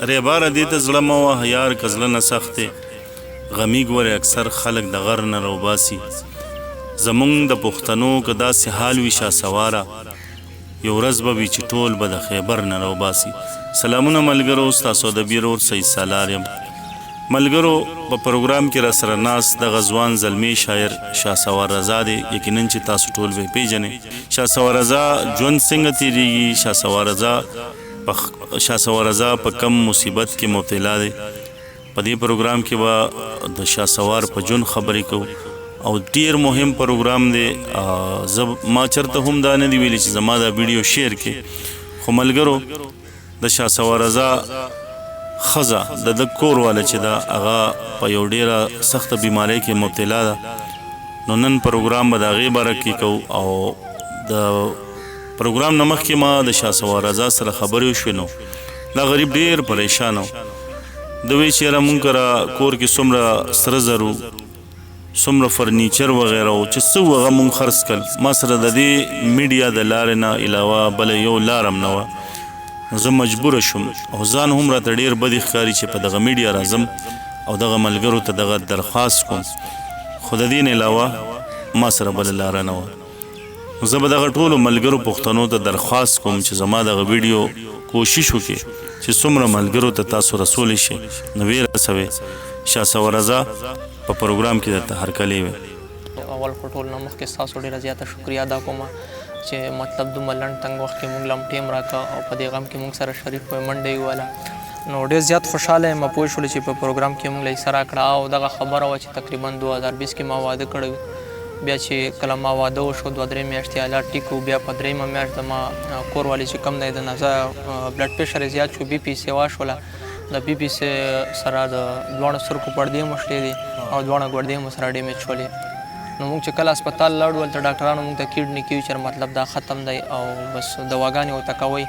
ریباره دې ته زړه مه وه یار که زړه نه سخت دی غمي ګورې اکثر خلک د غر نه راوباسي زمونږ د پښتنو که داسې حال وي شاسواره یو ورځ به وي چې ټول به د خیبر نه راوباسي سلامونه ملګرو ستاسو ادبي رور سید سالار یم ملګرو په پروګرام کې را سره ناست دغه ځوان زلمی شاعر شاه سوار رضا دی یقینا چې تاسو ټول به پیژنئ شاه سوار رضا ژوند څنګه تیریږي شاه سوار رضا په شاه سوار رضا په کم مصیبت کې مبتلا دی په دې پروګرام کې به د شاه سوار په ژوند خبرې کوو او ډیر مهم پروګرام دی. زه ما چرته هم دا نه دی ویلي چې زما دا ویډیو شیر کې، خو ملګرو د شاه سوار رضا ښځه د ده کور واله چې ده هغه په یو ډیره سخته بیمارۍ کې مبتلا ده، نو نن پروګرام به د هغې باره کې کوو. او د پروګرام نه مخکې ما د شاه سوار رضا سره خبرې وشوې، نو دا غریب ډیر پریشان و. ده وی چې یاره مونږ کره کور کې څومره سره زرو، څومره فرنیچر وغیره و چې څه وو هغه مونږ خرڅ کړل، ما سره د دې میډیا د لارې نه علاوه بله یو لار هم نه وه، نو زه مجبور شوم او ځان هم راته ډیر بدې ښکاري چې په دغه میډیا راځم او دغه ملګرو ته دغه درخواست کوم، خو د دې نه علاوه ما سره بله لاره نه وه. نو زه به دغه ټولو ملګرو پښتنو ته درخواست کوم چې زما دغه ویډیو کوشش وکړي چې څومره ملګرو ته تاسو رسولی شئ نو ویې رسوئ. شاه سوار رضا په پروګرام کې درته هرکلی وي. اول خو ټول نه مخکې ستاسو ډیره زیاته شکریا ادا کوم چې مطلب دومره لنډ تنګ وخت کې مونږ له هم ټیم راکړه او په دې غم کې مونږ سره شریک وئ، منډه یې ووهله، نو ډیر زیات خوشحاله یم. پوه شولو چې په پروګرام کې مونږ له حصه راکړه. او دغه خبره وه چې تقریبا 2020 کې ما واده کړی و. بیا چې کله ما واده وشو دوه درې میاشتې حالات ټیک وو، بیا په درېیمه میاشت زما کور والي چې کوم دی د نظر بلډ پرېشر یې زیات شو، بي پي سیوا شوله. د بي پي سره د دواړو سترګو پردې مو شلېدې او دواړه ګردې مو سره ډیمیج شولې. نو موږ چې کله هسپتال لاړو هلته ډاکټرانو موږ ته کیډني کې چې مطلب دا ختم دی او بس دواګانې ورته کوئ،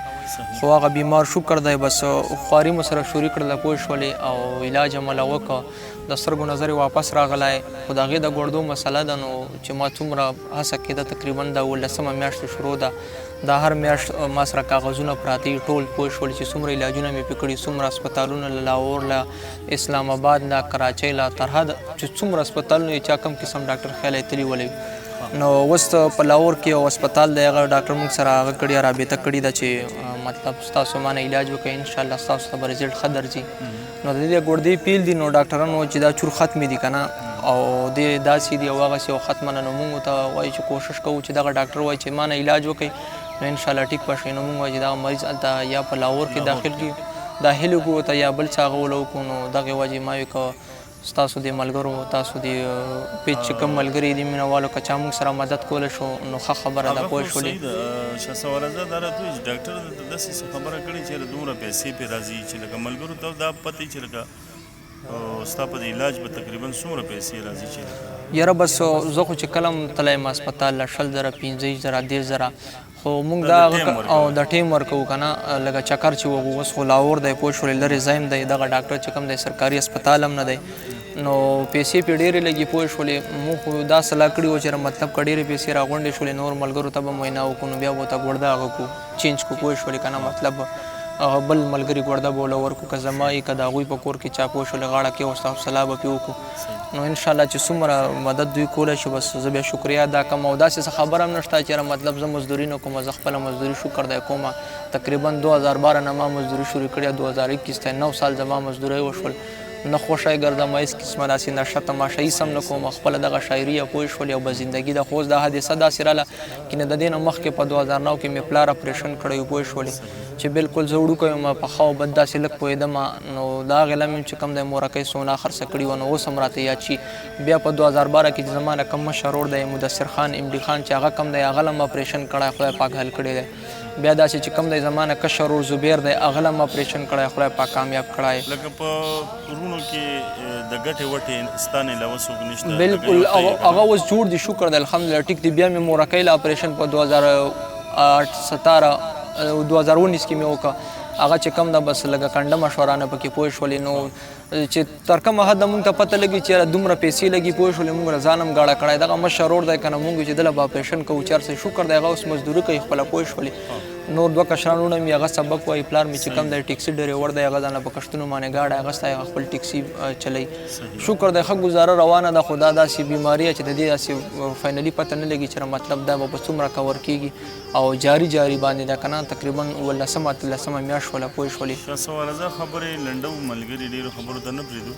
خو هغه بیمار شکر دی بس خواري مو سره شروع کړله، پوه شولې، او علاج یې مو له وکړ، د سترګو نظر یې واپس راغلی. خو د هغې د ګردو مسله ده، نو چې ما څومره هڅه کېده تقریبا د 17مه میاشت شروع ده، دا هر میاشت ما سره کاغذونه پراته دي ټول، پوه شول چې څومره علاجونه مې پرې کړي، څومره هسپتالونه له لاهور له اسلام آباد له کراچۍ له تر حد چې څومره هسپتالونه یې چا کوم قسم ډاکټر خیال یې تلي ولوي. نو اوس په لاهور کې یو هسپتال دی، هغه ډاکټر موږ سره هغه کړې رابطه کړې ده چې مطلب ستاسو مانه علاج وکړي انشاءالله ستاسو ته به رزلټ ښه درځي. نو د دې ګردې پیل دي، نو ډاکټرانو چې دا چور ختمې دي که نه او دې داسې دي او هغسې او ختمه نه، نو موږ ته وایي چې کوشش کوو چې دغه ډاکټر وایي چې مانه علاج وکړي نو انشاءالله ټیک به شي. نو موږ وایي چې دغه مریض هلته یا په لاهور کې داخل کړي داخل کړو ورته یا بل څه هغه وله وکړو. نو دغې وجې ما وی که ستاسو دې ملګرو تاسو دې پیج چې کوم ملګري دي مینه والو که چا موږ سره مدد کولی شو نو ښه خبره ده، پوه شولې. شاه سوار رضا دا راته وویل چې ډاکټر درته داسې څه خبره کړې چې دومره پیسې پرې راځي چې لکه ملګرو ته دا پته چې لکه ستا په دې علاج به تقریبا څومره پیسې راځي چې یاره بس زه خو چې کله هم تللی یم هسپتال له 20 زره، 25 زره، 30 زره، خو موږ دا او د ټیم ورکوو که نه لکه چکر چې وهو. اوس خو لاهور دی، پوه شولې، لرې ځای هم دی، دغه ډاکټر چې کوم دی سرکاري هسپتال هم نه دی، نو پیسې پرې ډېرې لګي، پوه شولې. موږ خو دا سلا کړي وو چې مطلب که ډېرې پیسې راغونډې شولې نور ملګرو ته به معاینه وکړو، نو بیا به ورته ګړده هغه کړو چینج کړو، پوه شولې که نه، مطلب هغه بل ملګري ګړده به ورله ورکړو که زما یې که د هغوی په کور کې چا، پوه شولې، غاړه کېوسته سلا به پرې وکړو. نو انشاءالله چې څومره مدد دوی کولی شي بس زه بیا شکریه ادا کوم. او داسې څه خبره هم نشته چې مطلب زه مزدوري نه کوم، زه خپله مزدوري شکر دی کوم. تقریبا 2012 نه ما مزدوري شروع کړې، 2021 ته 9 سال زما مزدوري وشول. نه خوښی ګرځم، هېڅ قسمه داسې نشه تماشه هېڅ هم نه کوم، خپله دغه شاعري یا پوه شولې او بس زندګي ده. خو اوس دا حادثه داسې راله کینه د دې نه مخکې په 2009 کې مې پلار اپریشن کړی و، پوه شولې، چې بالکل زه وړوکی وم، په ښه او بد داسې لږ پوهېدم، نو د هغې له مې چې کوم دی مورکۍ سونا خرڅه کړې وه، نو اوس هم راته یاد شي. بیا په 2012 کې چې زما نه کوم مشر ورور دی مدثر خان ایم ډي خان چې هغه کوم دی هغه له هم اپریشن کړی، خدای پاک حل کړی دی. بیا داسې چې کوم دی زما نه کشر ورور زبیر دی هغه له هم اپریشن کړی، خدای پاک کامیاب کړی. لکه په وروڼو کې د ګټې وټې ستا نه علاوه څوک نشته؟ بالکل، هغه اوس جوړ دي، شکر دی، الحمدلله ټیک دی. بیا مې مورکۍ له اپریشن په 2008 17 2019 کې مې وکړه، هغه چې کوم ده بس لږه کنډه مشوره نه پکې، پوه شولې. نو چې تر کومه حده مونږ ته پته لګي چې دومره پیسې لګي، پوه شولې، مونږ ځان هم ګاړه کړی. دغه مشر ورور دی که نه، مونږ چې دله به اپریشن کوو چېرته، شکر دی هغه اوس مزدوري کوي خپله، پوه شولې. نور دوه کشران وروڼه مې هغه سبق وایي، پلار مې چې کوم دی ټیکسي ډریور دی، هغه ځانله په کښتونو باندې ګاډی اخیستی، هغه خپل ټیکسي چلوي. شکر دی ښه ګزاره روانه ده، خو دا داسې بیماري چې د دې داسې فاینلي پته نه لګي چې مطلب دا به په څومره کور کېږي او جاري جاري باندې ده که نه، تقریبا اوولسمه اتلسمه میاشت شوله، پوه شولې. شاه رضا خبرې لنډو، ملګري ډېرو خبرو ته نه پرېږدو.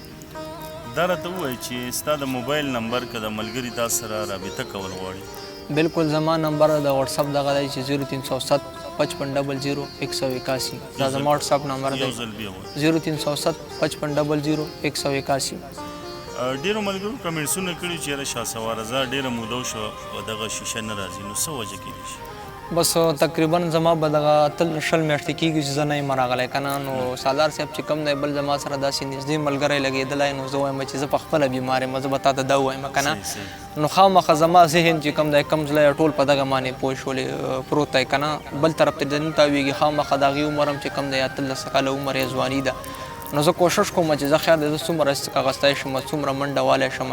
دا راته ووایه چې ستا د موبایل نمبر که د ملګري تا سره رابطه کول غواړي. بالکل، زما نمبر د واتساپ دغه دی چې 0307 55 00 181، دا زما واتساپ نمبر دی. یو ځل بیا ووایه. 0307 55 00 181. ډېرو ملګرو کمنټسونه کړي چې یاره شاه سوار رضا ډېره موده وشوه په دغه شیشه نه راځي، نو څه وجه کېدای شي؟ بس تقریبا زما به دغه تل 20 میاشتې کېږي چې زه نه یم راغلی که نه. نو سالار صاحب چې کوم دی بل زما سره داسې نږدې ملګری لګېدلی، نو زه وایم چې زه په خپله بیمار یم، زه به تا ته دا ووایم که نه. نو خامخا زما ذهن چې کوم دی کوم ځای ټول په دغه باندې پوه شولې پروت دی که نه، بل طرف ته نه تاوېږي. خامخا د هغې عمر هم چې کوم دی 18 کاله عمر یې ځواني ده. نو زه کوشش کوم چې زه خیال دی زه څومره رزق اخیستی شم، څومره منډه والی شم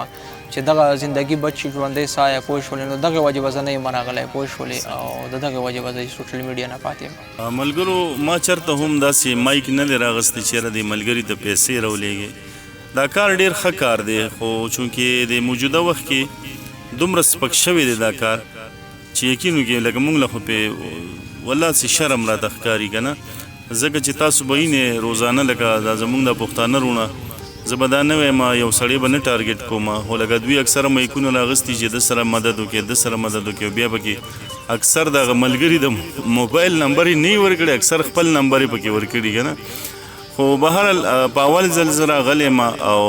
چې دغه زندګي بچ شي، ژوندۍ ساه یې پوه شولې. نو دغې وجې به زه نه یم راغلی، پوه شولې، او د دغې وجې به زه سوشل میډیا نه پاتې یم. ملګرو ما چېرته هم داسې مایک نه دی راغستی چې یاره دې ملګري ته پیسې راولېږي. دا کار ډېر ښه کار دی، خو چونکې د موجوده وخت کې دومره سپک شوی دی دا کار چې یقین وکړئ لکه موږ له خو پې والله څه شرم راته ښکاري که نه، ځکه چې تاسو به وینئ روزانه لکه دا زموږ د پښتانه وروڼه، زه به دا نه وایم یو سړی به نه ټارګټ کوم، خو لکه دوی اکثره مایکونه راغستي چې ده سره مدد وکړي، ده سره مدد وکړي، بیا پکې اکثر دغه ملګري د موبایل نمبر یې نه ورکړي، اکثر خپل نمبر یې پکې ورکړي که نه. خو بهرحال په اول ځل زه راغلی یم او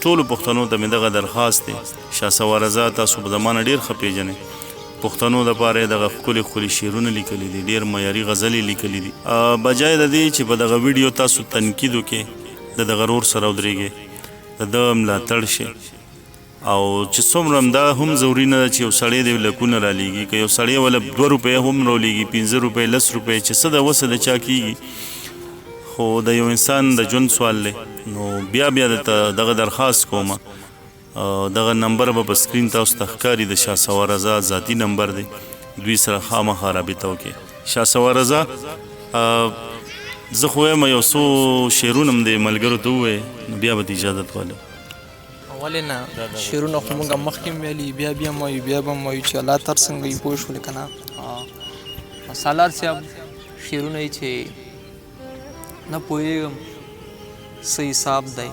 ټولو پښتنو ته مې دغه درخواست دی، شاه سوار رضا تاسو به زما نه ډېر ښه پېژنئ، پښتنو دپاره یې دغه ښکلي ښکلي شعرونه لیکلي دي، ډېر معیاري غزلې لیکلي دي. بجای د دې چې په دغه ویډیو تاسو تنقید وکړئ، د دغه رور سره ودرېږئ، د ده ملاتړ شئ. او چې څومره هم دا هم ضروري نه ده چې یو سړی دې لکونه رالیږي، که یو سړی وله 2 روپۍ هم راولېږي، 5 روپۍ، 10 روپۍ، چې څه د وسه د چا کېږي، خو د یو انسان د ژوند سوال دی. نو بیا بیا درته دغه درخواست کوم، دغه نمبر به په سکرین تاسو ته ښکاري، د شاه سوار رضا ذاتي نمبر دی، دوی سره خامخا رابطه وکړئ. شاه سوار رضا زه خو وایم یو څو شعرونه هم دې ملګرو ته ووایې، نو بیا به دې اجازت والو. ولې نه، شعرونه خو موږ مخکې هم ویلي، بیا بیا هم وایو، بیا به هم وایو چې الله تر څنګه یې پوه شولې که نه. سالار صاحب شعرونه یې چې نه پوهېږم څه حساب دی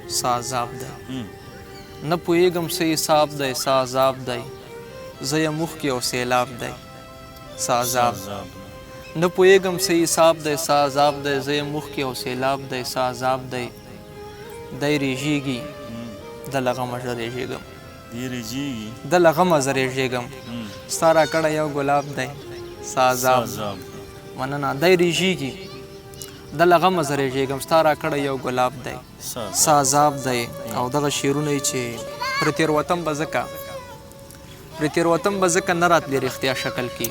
څه عذاب دی، نه پوهېږم څه حساب دی څه عذاب دی، زه یم اوښکې او سیلاب دی څه عذاب، نه پوهېږم څه حساب دی څه عذاب دی، زه یم اوښکې او سیلاب دی څه عذاب دی، دی رېژېږي د له غمه زه رېژېږم، د له غمه زه رېژېږم، ستا راکړی یو ګلاب دی څه عذاب. مننه. دی رېژېږي د له غمه زه رېژېږم، ستا راکړی یو ګلاب دی څه عذاب دی. او دغه شعرونه یې چې پرې تېروتم به ځکه، پرې تېروتم به ځکه نه راتلې رښتیا شکل کې.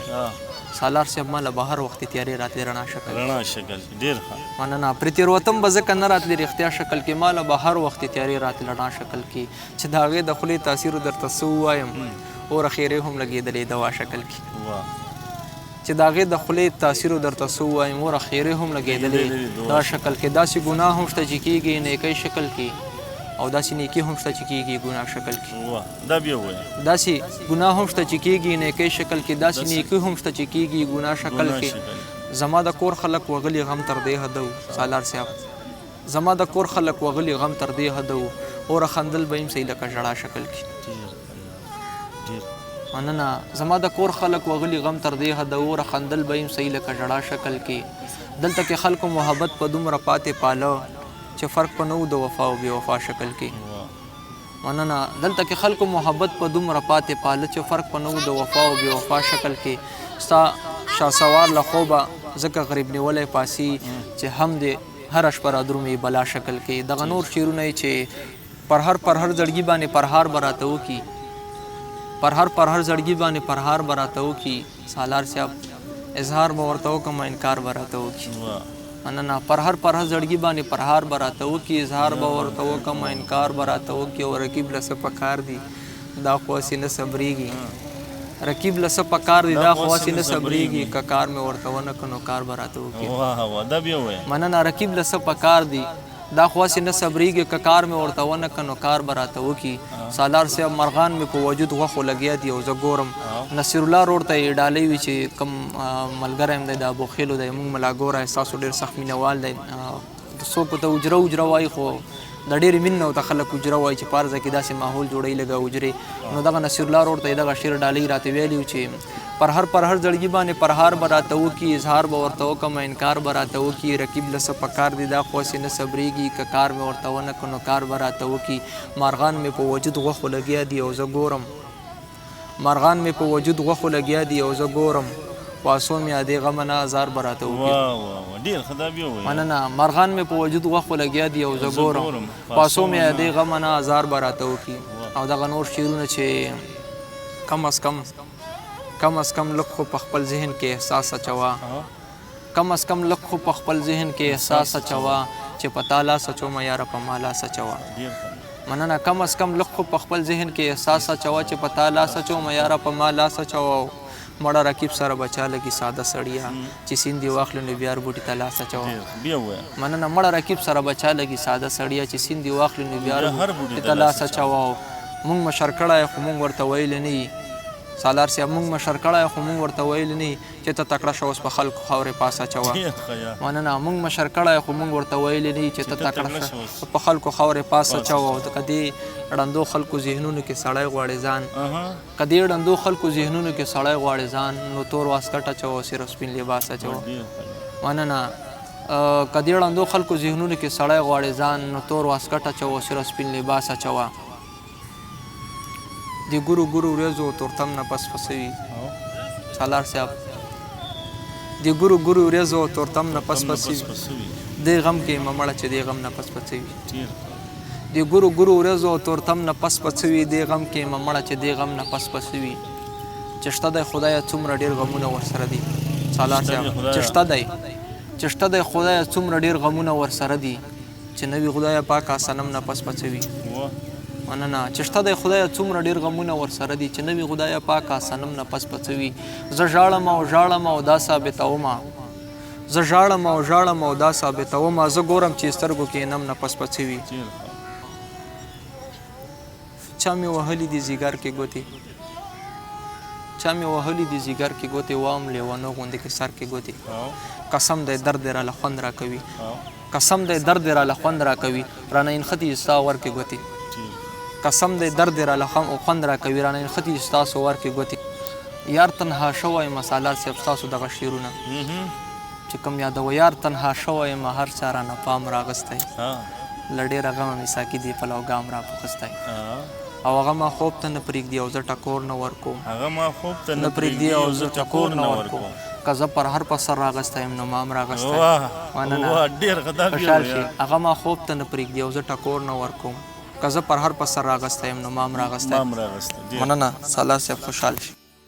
سالار صاحب ما له به هر وخت تیارې راتلې رڼا شکل، رڼا شکل کې. ډېر ښه. مننه. پرې تېروتم به ځکه نه راتلې رښتیا شکل کې، ما له به هر وخت تیارې راتلې رڼا شکل کې، چې د هغې د خولې تاثیر درته څه ووایم، اوره خیرې هم لګېدلې دوا شکل کې. چې د هغې د خولې تاثیر درته څه ووایم، اوره خیرې هم لګېدلې دوا شکل کې. داسې ګناه هم شته چې کېږي نیکۍ شکل کې، او داسې نیکي هم شته چې کېږي ګناه شکل کې. دا بیا ووایه. داسې ګناه هم شته چې کېږي نیکۍ شکل کې، داسې نیکي هم شته چې کېږي ګناه شکل کې. زما د کور خلک وغلي غم تر دې حده وو سالار صاحب، زما د کور خلک وغلي غم تر دې حده وو، اوره خندل به یې صحیح لکه ژړا شکل کې. مننه. زما د کور خلک وغلي غم تر دې حده وو، اوره خندل به یې صحیح لکه ژړا شکل کې. دلته کې خلکو محبت په دومره پاتې پاله چې فرق په نه و د وفا او بې وفا شکل کې. مننه. دلته کې خلکو محبت په دومره پاتې پاله چې فرق په نه و د وفا او بې وفا شکل کې. ستا شاه سوار له خوبه ځکه غریب نیولی پاسي چې هم دې هره شپه رادرومي بلا شکل کې. دغه نور شعرونه یې چې پرهر پرهر زړګي باندې پرهار به راته وکړي، پرهر پرهر زړګي باندې پرهار به راته وکړي سالار صاحب، اظهار به ورته وکړم انکار به راته وکړي. مننه. پرهر پرهر زړګي باندې پرهار به راته وکړي، اظهار به ورته وکړم انکار به راته وکړي. او رقیب له څه پکار دي دا خو هسې نه صبرېږي، رقیب له څه پکار دي دا خو هسې نه صبرېږي که کار مې ورته ونه کړ نو کار به راته وکړي. واه واه دا بیا ووایه. مننه رقیب له څه پکار دي دا خو هسې نه صبرېږي که کار مې ورته ونه کړ نو کار به راته وکړي. سالار صاحب مرغان مې په وجود غوښو لګیا دي او زه ګورم نصیر الله ورور ته یې ډالۍ وي چې کوم ملګری هم دی د ابوخېلو دی موږ ملا ګوره ستاسو ډېر سخت مینه وال دی. څوک ورته حجره حجره وایي خو د ډېرې مینې نه ورته خلک حجره وایي چې په هر ځای کې داسې ماحول جوړوي لکه حجرې. نو دغه نصیر الله ورور ته یې دغه شعر ډالۍ راته ویلي و چې پرهر پرهر زړګي باندې پرهار به راته وکړي اظهار به ورته وکړم انکار به راته وکړي رقیب له څه پکار دي دا خو هسې نه صبرېږي که کار مې ورته ونه کړ نو کار به راته وکړي مارغان مې په وجود غوښو لګیا دي او زه ګورم مارغان مې په وجود غوښو لګیا دي او زه ګورم پاسو مې ادې غمه نه ازار به راته وکړي. واه واه واه ډیر ښه دا بیا ووایه. مننه مارغان مې په وجود غوښو لګیا دي او زه ګورم پاسو مې ادې غمه نه ازار به راته وکړي. او دغه نور شعرونه چې کم از کم کم از کم لږ خو په خپل ذهن کې احساس اچوه کم از کم لږ خو په خپل ذهن کې احساس اچوه چې په تا لاس اچومه یاره په ما لاس اچوه. مننه کم از کم لږ خو په خپل ذهن کې احساس اچوه چې په تا لاس اچومه یاره په ما لاس اچوه او مړه رقیب سره به چا لګي ساده سړیه چې سیند دې واخلي نو بیا بوټي ته لاس اچوه. مننه مړه رقیب سره به چا لګي ساده سړیه چې سیند دې واخلي نو بیا بوټي ته لاس اچوه او مونږ مشر کړی خو مونږ ورته ویلي نه یي سالار صاحب مونږ مشر کړی خو مونږ ورته ویلي نه یي چې ته تکړه شه اوس په خلکو خاورې پاس اچوه. مننه مونږ مشر کړی خو مونږ ورته ویلي نه چې ته تکړه شه په خلکو خاورې پاس اچوه. او که دې ړندو خلکو ذهنونو کې سړی غواړي ځان که دې ړندو خلکو ذهنونو کې سړی غواړي ځان نو تور واسکټ اچوه او صرف سپین لباس اچوه. مننه که دې ړندو خلکو ذهنونو کې سړی غواړي ځان نو تور واسکټ اچوه او صرف سپین لباس اچوه. د ګورو ګورو ورېځو تورتم نه پس پسوي سالار صاحب د ګورو ګورو ورېځو تورتم نه پس پسوي دې غم کې مه مړه چې دې غم نه پس پسوي د ګورو ګورو ورېځو تورتم نه پس پسوي دې غم کې مه مړه چې دې غم نه پس پسوي چې شته دی خدایه څومره ډېر غمونه ورسره دي سالار صاحب چې شته دی چې شته دی خدایه څومره ډېر غمونه ورسره دي چې نه وي خدایه پاکه صنم نه پس په څه وي. مننه چې شته دی خدایه څومره ډېر غمونه ورسره دي چې نه وي خدایه پاکه صنم نه پس په څه وي. زه ژاړم او ژاړم او دا ثابتومه زه ژاړم او ژاړم او دا ثابتومه زه ګورم چې سترګو کې نم نه پس په څه وي. چا مې وهلي دي ځیګر کې ګوتې چا مې وهلي دي ځیګر کې ګوتې وام لیونو غوندې کې سر کې ګوتې قسم دی درد یې راله خوند راکوي قسم دی درد یې راله خوند راکوي رانه انښتي دي ستا ور کې ګوتې قسم دی درد یې راله خوند راکوي رانه انښتي دي ستاسو ور کې ګوتې. یار تنها شوی یم سالار صاحب ستاسو دغه شعرونه چې کوم یادوه یار تنها شوی یم هر چا رانه پام راغستی له ډېره غمه مې ساقي دې پلو ګام راپوخستی او هغه ما خوب ته نه پرېږدي او زه ټکور نه ورکوم. هغه ما خوب ته نه پرېږدي او زه ټکور نه ورکوم. که زه پر هر په سر راغستی یم نو ما هم راغستی. واه مننه واه ډېر ښه دا بیا خوشحال ووایه. شې. هغه ما خوب ته نه پرېږدي او زه ټکور نه ورکوم. که زه پر هر په سر راغستی یم نو ما هم راغستی. ما هم راغستی. ډېر مننه سالار صاحب خوشحال شې.